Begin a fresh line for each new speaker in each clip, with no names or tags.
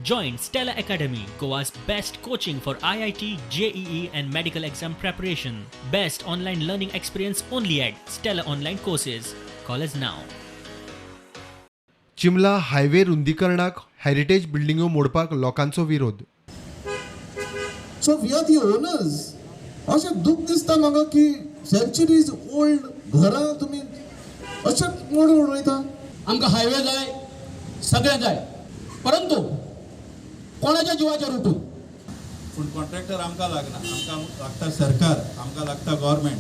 Join Stella Academy, Goa's best coaching for IIT, JEE, and medical exam preparation. Best online learning experience only at Stella Online Courses. Call us now.
Chimla highway रुंदीकरणाक heritage बिल्डिंगो मोडपाक लोकांचो विरोध.
So we are the owners. अशें दूख दिसता म्हाका की सेंचुरीज ओल्ड घरां तुमी अशें मोडून उडयता.
आमकां हायवे जाय, सगळें जाय, परंतु कोणाच्या जिवाचेर उठून?
पूण कॉन्ट्रॅक्टर आमकां लागना, आमकां लागता सरकार, आमकां लागता गव्हर्मेंट.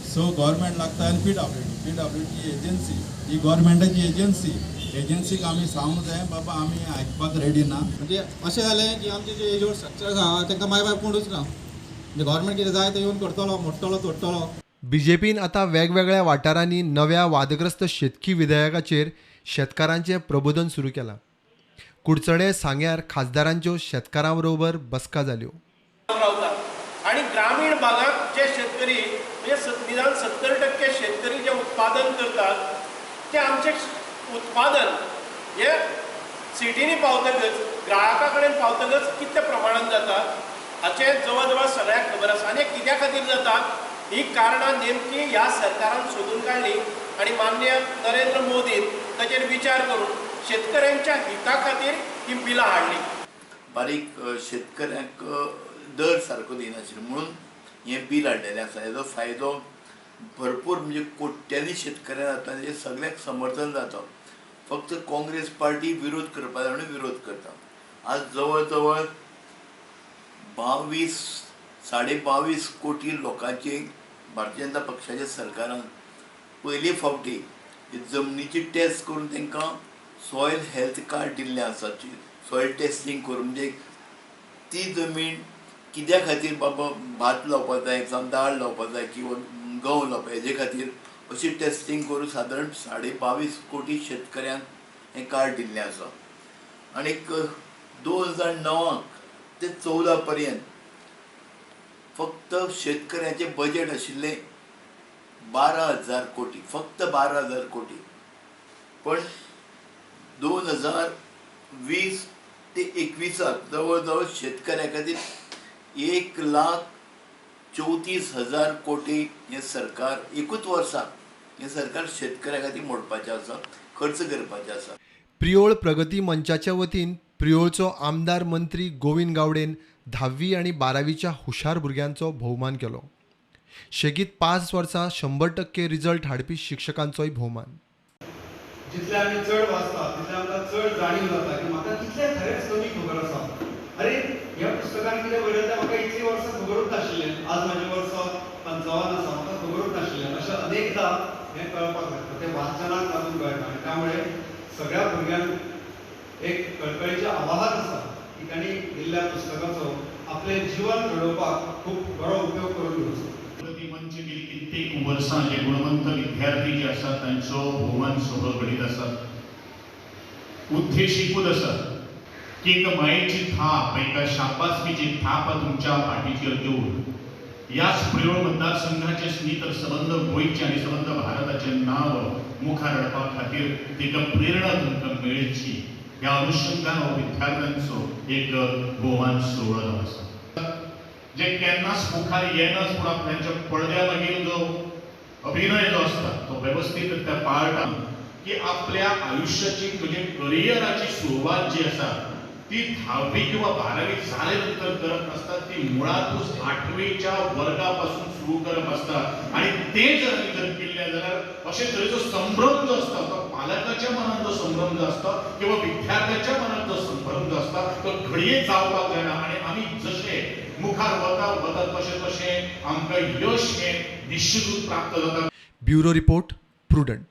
सो गव्हर्मेंट लागता आनी पीडब्ल्यूडी. पीडब्ल्यूडी एजन्सी ही गव्हर्मेंटाची एजन्सी. एजन्सीक आमी सांगूंक जाय, बाबा, आमी आयकपाक रेडी ना.
म्हणजे अशें जालें की आमचे जे एज स्ट्रक्चर आहा, तांकां माय बाय कोणूच ना. म्हणजे गव्हर्मेंट कितें जाय तें येवन करतलो, मोडटलो, तोडटलो.
बीजेपीन आतां वेगवेगळ्या वाठारांनी नव्या वादग्रस्त शेतकी विधेयकाचेर शेतकारांचें प्रबोधन सुरू केलां. कुडचडे, सांग्यार खासदारांच्यो शेतकारां बरोबर बसका जाल्यो.
रावतात आणि ग्रामीण भागात जे शेतकरी, म्हणजे निदान 70% शेतकरी जे उत्पादन करतात, ते आमचे उत्पादन हे सिटींनी पावतकच, ग्राहका कडेन पावतकच कितल्या प्रमाणान जाता, हाचें जवळ जवळ सगळ्यांक खबर आसा. आनी हें कित्या खातीर जाता, ही कारणां नेमकी ह्या सरकारान सोदून काडली आनी माननीय नरेंद्र मोदीन ताचेर विचार करून शेतकऱ्यांच्या हिता खातीर ही बिलां हाडली.
बारीक शेतकऱ्यांक दर सारको दिनाशिल्लो म्हणून हें बील हाडलेलें आसा. हेजो फायदो भरपूर, म्हणजे कोट्यांनी शेतकऱ्यांक जाता. हें सगळ्यांक समर्थन जाता. फक्त काँग्रेस पार्टी विरोध करपा जाय म्हणून विरोध करता. आज जवळ जवळ 22, 22.5 कोटी लोकांचे भारतीय जनता पक्षाच्या सरकारान पयले फावटी जमनीची टेस्ट करून तांकां सॉयल हेल्थ कार्ड दिल्लें आसा. सॉयल टेस्टींग करून, म्हणजे ती जमीन कित्या खातीर बाबा भात लावपाक जाय, जावं दाळ लावपाक जाय किंवा गंव लावपाक, हेजे खातीर अशी टेस्टींग करून सादारण 22.5 कोटी शेतकऱ्यांक हें कार्ड दिल्लें आसा. आनीक 2009 ते 14 पर्यंत फक्त शेतकऱ्याचें बजेट आशिल्लें 12,000 कोटी, फक्त 12,000 कोटी. पण 2020 ते 21 जवळ जवळ शेतकऱ्या खातीर 1,34,000 कोटी हें सरकार एकूच वर्साक हें सरकार शेतकऱ्या खातीर मोडपाचें आसा, खर्च करपाचें आसा.
प्रियोळ प्रगती मंचाच्या वतीन प्रियोळचो आमदार मंत्री गोविंद गावडेन धावी आनी बारावीच्या हुशार भुरग्यांचो भोवमान केलो. शेगीत 5 वर्सां 100% रिजल्ट हाडपी शिक्षकांचोय भोवमान.
जितले आमी चड वाचता, तितले आमकां चड जाणीव जाता की म्हाका कितलें खरेंच कमी खबर आसा. अरे, ह्या पुस्तकान कितें बरयलें तें म्हाका इतलीं वर्सां खबरूच नाशिल्लें. आज म्हाजें वर्स 55 आसा, म्हाका खबरूच नाशिल्लें. अशें अनेकदां हें कळपाक लागता. तें वाचनाक लागून कळटा आनी त्यामुळे सगळ्या भुरग्यांक एक कळकळीचें आवाहन आसा की तांणी दिल्ल्या पुस्तकाचो आपलें जिवन घडोवपाक खूब बरो उपयोग करून घेवचो.
प्रगती मंच गेली कित्येक वर्सां जे गुणवंत विद्यार्थी जे आसात, तांचो भोवमान सोहळो घडीत आसा. उद्देश एकूच आसा की एक मायेची थाप, एका शाबासकीची थाप तुमच्या पाठीचेर दिवन ह्याच प्रियोळ मतदारसंघाचे न्ही तर सबंद गोंयचे आनी सबंद भारताचें नांव मुखार हाडपा खातीर ताका प्रेरणा तुमकां मेळची, ह्या अनुशंगान हो विद्यार्थ्यांचो एक भोवमान सोहळो जावन आसा, जे केन्नाच मुखार येनाच, पूण आपल्याच्या पडद्या मागीर जो अभिनय जो आसता तो वेवस्थीत त्या पाळटा की आपल्या आयुष्याची, म्हणजे करिअराची सुरवात जी आसा ती धावी किंवा बारावी झाले नंतर करत नसतात. ती मुळातूच आठवीच्या वर्गापासून सुरू करप आसता आणि ते जर आमी जर केल्ले जाल्यार अशे तरेचो संभ्रम जो आसता, तो पालकाच्या मनात जो संभ्रम जो आसता किंवा विद्यार्थ्याच्या मनात जो संभ्रम जो आसता, तो घडये जावपाक जायना. आणि आमी जशे मुखार वता वता, तशें तशें आमकां यश हें निश्चितूच प्राप्त जाता.
Bureau report, prudent.